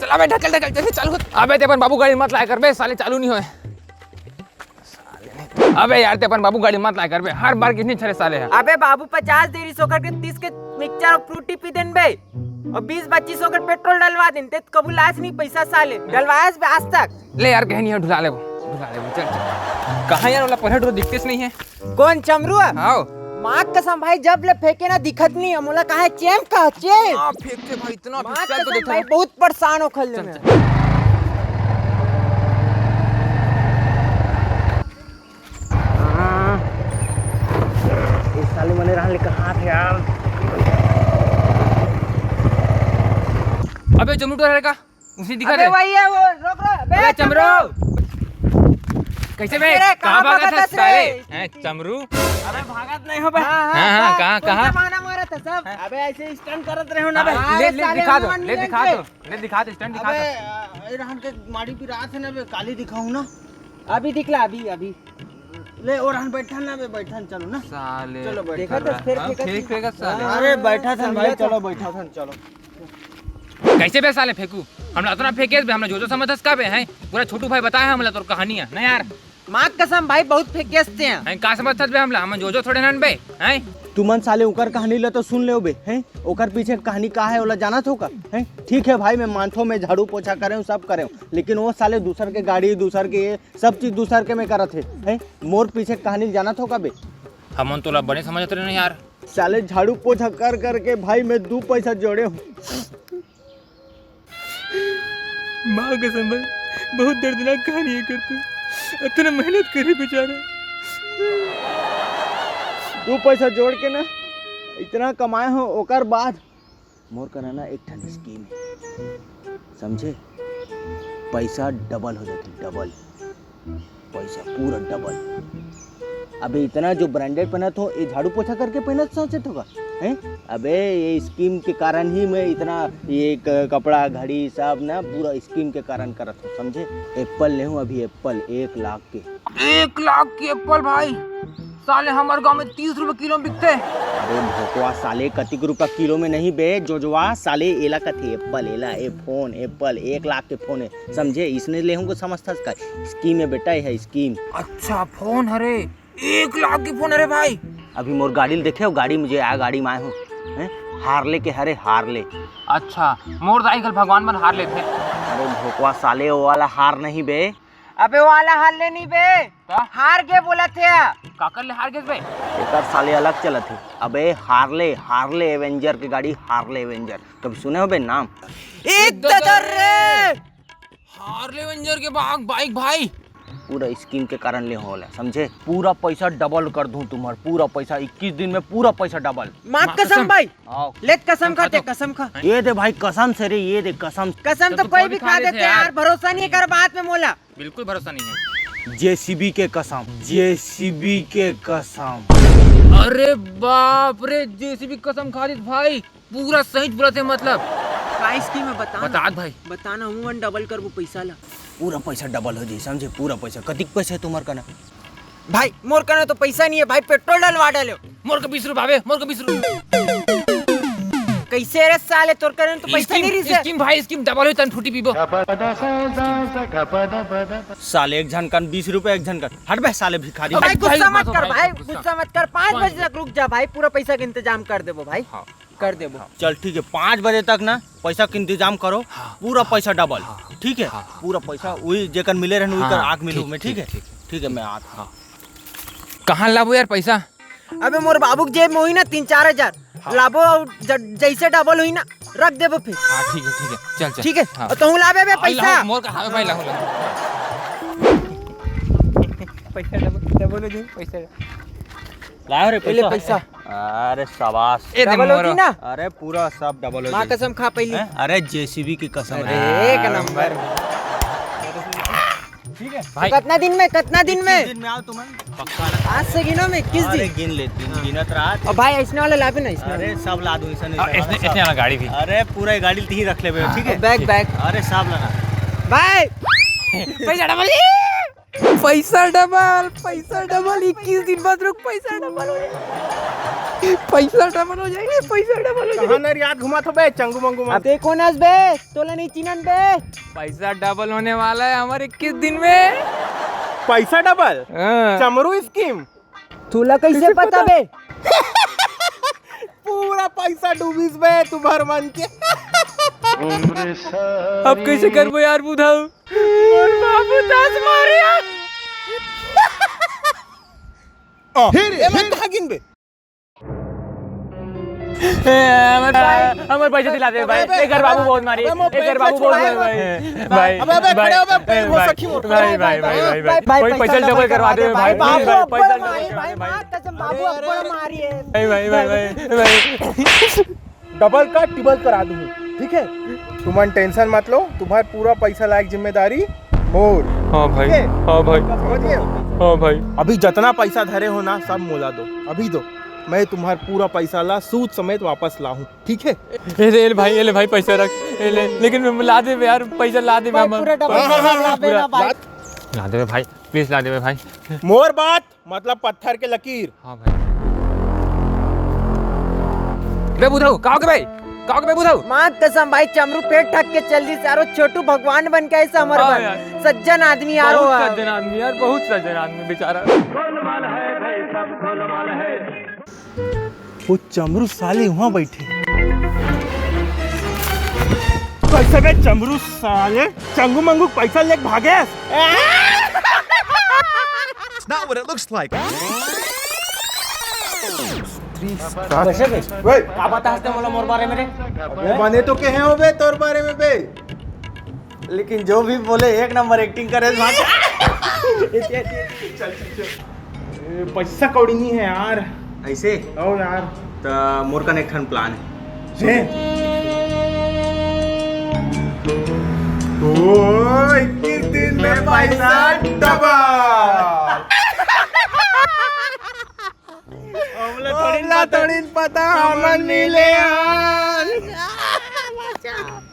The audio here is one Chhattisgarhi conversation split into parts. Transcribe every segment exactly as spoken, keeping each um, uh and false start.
चला बे, ढकेल, ढकेल, जल्दी चालू कर। अबे, ते अपन बाबू गाड़ी मत लाया कर बे, साले चालू नहीं होए। अबे यार, ते अपन बाबू गाड़ी मत लाया कर बे, हर बार कितनी छरे साले है। अबे बाबू पचास दे रही सो करके तीस के मिक्सचर और फ्रूटी पी देन बे, और बीस पच्चीस सौ के पेट्रोल डलवा देन, ते कबू लायस नहीं पैसा साले, डलवायस बे आज तक। ले यार, कहीं नहीं है, ढुला ले वो, ढुला ले वो, चल, चल। कहाँ यार, वाला पलट वो दिखते से नहीं है। कौन चमरू है? हाँ। माँ कसम भाई, जब ले फेंके ना दिखत नहीं है, मोला कहा है चेम का चेम। हाँ, फेंकते भाई, इतना माँ पिक्चर तो कसम देखा। भाई, बहुत परेशान हो खल चल, में। चल। हाँ। ये साले मने रहन ले कहाँ थे यार? अबे चमरू डर का उसी दिखा अबे दे। वही है वो, रोक, रोक। अबे अबे चमरू। चमरू। कैसे बे? अरे, कहाँ कहाँ भागा भागत था हस रे? साले? हैं, चमरू? अबे भागत नहीं हो बे। हाँ, हाँ, हाँ, हाँ, कहाँ, कौन सा कहाँ? बहाना मारा था सब? अबे ऐसे स्टंट करत रहे हो ना बे। हाँ, ले, ले, साले दिखा दो, हनुमान ले, मिलन दिखा के। दो, ले, दिखा दो, स्टंट दिखा अबे, दो। अ, ए रहन के माड़ी पिरात है ना बे, काली दिखाऊं ना? अभी दिखला, अभी, अभी। ले, और हम बैठन ना बे, बैठन, चलो ना। साले। चलो, बैठन। देखा तो, फेर हाँ, फेंका फेंक थी। फेंका साले। अरे, बैठा था भाई, चलो, बैठा था, चलो। कैसे बे साले फेंकू? हमला अतना फेंकेस बे, हमला जो जो समझस का बे, हैं? पूरा छोटू भाई बताया हमला तोर कहानी है ना यार। माँ कसम भाई, बहुत फेंकेस ते हैं। हैं, का समझथस बे हमला? हम जो जो थोड़े नन बे, हैं? तुमन साले ओकर कहानी ल तो सुन लेव बे, हैं? ओकर पीछे कहानी का है, ओला जानत हो का? हैं? ठीक है भाई, मैं मानथों, मैं झाड़ू पोछा करे हूँ, सब करे हूँ, लेकिन वो साले दूसर के गाड़ी, दूसर के ये सब चीज दूसर के में करत हे, हैं? मोर पीछे कहानी जानत हो का बे? हमन तोला बने समझत रहे यार। साले झाड़ू पोछा कर करके भाई मैं दू पैसा जोड़े हूँ। माँ कसम भाई, बहुत दर्दनाक कहानी है कर तू। इतना मेहनत करे बेचारा। दू पैसा जोड़ के ना इतना कमाए हो, ओकर बाद मोर करा ना एक ठन स्कीम है, समझे? पैसा डबल हो जाथे, डबल। पैसा पूरा डबल। अबे इतना जो ब्रांडेड पहनत हो, ये झाड़ू पोछा करके पहनत सोचत होगा, हैं? अबे ये स्कीम के कारण ही मैं इतना ये क-, कपड़ा, घड़ी सब ना पूरा स्कीम के कारण करत हूँ, समझे? एप्पल ले हूँ अभी, एप्पल एक लाख के। एक लाख के एप्पल भाई, साले हमर गांव में तीस रुपए किलो में बिकथे। अरे भोकवा साले, कतिक रुपया किलो में नहीं बे, जोजवा साले, एला कथे एप्पल, एला, ए फोन, एप्पल, एक लाख के फोन है, समझे? इसने ले हमको समझता इसका स्कीम है बेटा, ये है स्कीम। अच्छा, फोन हरे, एक लाख के फोन हरे भाई। अभी मोर गाड़ी ल देखे हो, गाड़ी मुझे आ, गाड़ी में आए हो, हैं? हार्ले के हरे, हार्ले। अच्छा, मोर दाई कल भगवान मन हार लेथे। अरे भोकवा साले, वो वाला हार नहीं बे, अबे वो वाला हार ले नी बे। का? हार गे बोला थे। काकर ले हार गेस बे? एकर साले अलग चलत हे। अबे हार्ले, हार्ले एवेंजर के गाड़ी, हार्ले एवेंजर। कभी सुने हो बे नाम? ए ददर रे! हार्ले एवेंजर के बा-, बाइक भाई। पूरा स्कीम के कारण ले होला, समझे? पूरा पैसा डबल कर दूं तुम्हार, पूरा पैसा इक्कीस दिन में पूरा पैसा डबल। माँ माँ कसम कसम। भाई। आओ। ले कसम कसम खा खा ते, तो। कसम खा। ये दे भाई कसम से रे, ये दे कसम। कसम तो तो कोई कोई भी भी खा खा लेते लेते यार, यार। भरोसा नहीं कर बात में मोला। बिल्कुल भरोसा नहीं है। जेसीबी के कसम, जेसीबी के कसम। अरे बाप रे, जेसीबी कसम खा दी भाई, पूरा सही बोला थे मतलब। का स्कीम है बता ना। बता भाई। बता ना, हूँ वन डबल करबो पैसा ला। पूरा पैसा डबल हो जाई, समझे? पूरा पैसा। कतिक पैसा है तुम्हार कना? भाई, मोर कने तो पैसा नहीं है भाई, पेट्रोल डलवा डाले। मोर के बीस रुपया आवे, मोर के बीस रुपया। कैसे रे साले, तोर कने तो पैसा स्कीम, नहीं रही से। स्कीम भाई, स्कीम डबल होई तन फूटी पीबो। साले एक झन कन बीस रुपया, एक झन कन। हट बे साले भिखारी। भाई, भाई, गुस्सा मत कर भाई, गुस्सा। गुस्सा मत कर, पाँच बजे तक रुक जा भाई, पूरा पैसा के इंतजाम कर देबो भाई। हाँ। कर देबो। चल ठीक है, पाँच बजे तक ना पैसा के इंतजाम करो, हाँ। पूरा पैसा डबल, हाँ। ठीक है? हाँ, हाँ। पूरा पैसा हाँ। वही जेकर मिले रहन, वही हाँ, कर आग मिलू ठीक, में, ठीक ठीक, है? ठीक, ठीक। ठीक है, मैं आता हूँ। हाँ। कहाँ लाबो यार पैसा? अबे मोर बाबू के जेब में होई ना तीन चार हजार, हाँ। लाबो और ज-, जैसे डबल होई ना रख देबो फिर। हाँ, ठीक है, ठीक है, चल, चल। ठीक है? हाँ। और तहूँ लाबे बे हाँ, पैसा। लाओ, मोर का, हाँ, भाई, लाओ, लाओ। पैसा डबल, डबल हो जाए, पैसा। लाओ रे, ये ले पैसा। पैसा। अरे शाबाश। ए दे डबल मोरो। होती ना? अरे पूरा सब डबल हो माँ जाए। कसम खा पहली। हैं? अरे जेसीबी की कसम अरे रे। एक नंबर। ठीक है भाई। कितना दिन में, कितना दिन में? दिन में आओ तुम। पक्का ना? आज से गिनो मैं, किस अरे दिन? गिन ले, दिन गिनत रात। और भाई, इसने वाला लाबे ना, इसने अरे वाला। सब ला दूं, ऐसा नहीं हाँ, करना, इसने, सब। इसने वाला गाड़ी भी। अरे पूरा गाड़ी तीही रख लेबे, हाँ। ठीक है? Bag, bag. अरे सब लाना। भाई। पैसा डबल। पैसा डबल, पैसा डबल, इक्कीस दिन बाद रुक, पैसा डबल हो जाए। पैसा डबल हो जाएगा, पैसा डबल हो जाएगा। कहाँ नरियात घुमा थो बे, चंगू मंगू अब मंगू। देखो ना बे, तोला नहीं चिन्हन बे। पैसा डबल होने वाला है हमारे इक्कीस दिन में। पैसा डबल? हाँ। चमरू स्कीम। तोला कैसे कैसे पता पता? बे? पूरा पैसा डूबिस बे, तुम्हार मन के। अब कैसे करबो यार बुधाऊ? मोर बाबू दस मारिया। ओ, ए, मैं कहाँ गिन बे? ए, हमर, हमर पैसा दिला दे भाई। अबे, अबे, एकर बाबू बहुत मारी, अबे, मोर एकर बाबू बहुत छुड़ाए मारी। भाई। भाई, अबे, अबे, भाई, खड़े हो बे, ए, भाई, सखी मोर। भाई, भाई, भाई, भाई, भाई, भाई, भाई, भाई, पैसा पैसा डबल डबल करवा दे भाई, भाई, भाई, भाई, पैसा भाई, डबल भाई, करवा दे भाई, भाई। माँ कसम, बाबू भाई, अब्बड़ मारी है। भाई, भाई, भाई, भाई, भाई। डबल का टिबल करा दूँ, ठीक है? तुमन टेंशन मत लो, तुम्हार पूरा पैसा लायक जिम्मेदारी मोर। हाँ भाई, ठीक है? हाँ भाई, समझ गए? हाँ भाई। अभी जितना पैसा धरे हो ना, सब मोला दो, अभी दो। मैं तुम्हार पूरा पैसा ला सूद समेत वापस लाहूँ, ठीक है? ए ले, ए ले भाई, ए ले भाई, पैसा रख, ए ले, लेकिन ला दे बे यार, पैसा ला दे बे भाई, हमर। पूरा डबल हाँ, हाँ, हाँ, ला दे पूरा ना भाई। ला दे बे भाई, please ला दे बे भाई। मोर बात मतलब पत्थर के लकीर। हाँ भाई। बे बुधाऊ, का हो गे बे? का हो गे बे बुधाऊ? माँ कसम भाई, चमरू पेट ठक के चल दी यारो, छोटू भगवान बन के ऐसा हमर हाँ बन। यार। सज्जन आदमी यारो बहुत है। सज्जन आदमी यार, बहुत सज्जन आदमी बेचारा। वो चमरू साले वहाँ बैठे। कैसे बे चमरू साले, चंगू मंगू पैसा लेके भागे? It's not what it looks like. कैसे बे? ओए! का पता हस्ते मोला मोर बारे में रे? अबे बने तो कहे हो बे तोर बारे में बे। लेकिन जो भी बोले एक नंबर एक्टिंग करे भाई। चल, चल, चल। ए, पैसा कौड़ी नहीं है यार। ऐसे? ओ यार। त मोर कन एक ठन प्लान है। हैं? ओ, इक्कीस दिन में पैसा डबल। हमला थोड़ी हमला पता। थोड़ी पता, हमन मिले हन।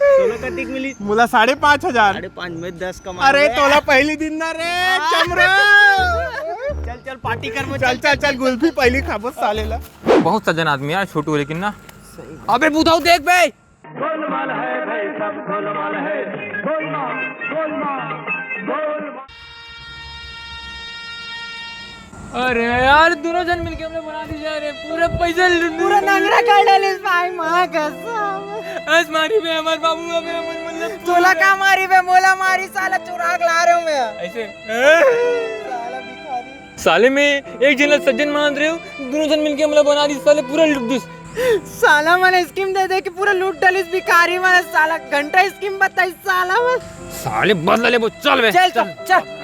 तोला कतिक मिली? मोला साढ़े पाँच हजार। साढ़े पाँच में दस कमा अरे, ले। तोला पहली दिन ना रे, हाँ। चमरा। चल, चल, पार्टी कर, चल, चल, चल, गुल्फी पहली खाबो साले ला। बहुत सज्जन आदमी यार, छोटू, लेकिन ना। सही। अबे, बुधाऊ देख बे। गोलमाल है भाई, सब गोलमाल है। गोलमाल, गोलमाल, गोलमाल। अरे यार, दोनों जन मिलके हमने बना दी जा रहे, पूरा पैसा लूट पूरा नंगरा कर डालिस भाई, माँ कसम। आज मारी बे हमार बाबू, अबे हमन मतलब तोला का मारी बे, मोला मारी, साला चुराग ला रहे हूँ मैं। ऐसे? साला भिखारी। साले में एक जन ला सज्जन मान रहे हो, दोनों जन मिलके हमला बना दी, साले पूरा लूट दिस। साला मन स्कीम दे दे के पूरा लूट डालिस भिखारी मन, साला घंटा स्कीम बताई साला मन। साले बदला लेबो, चल बे, चल, चल। चल, चल।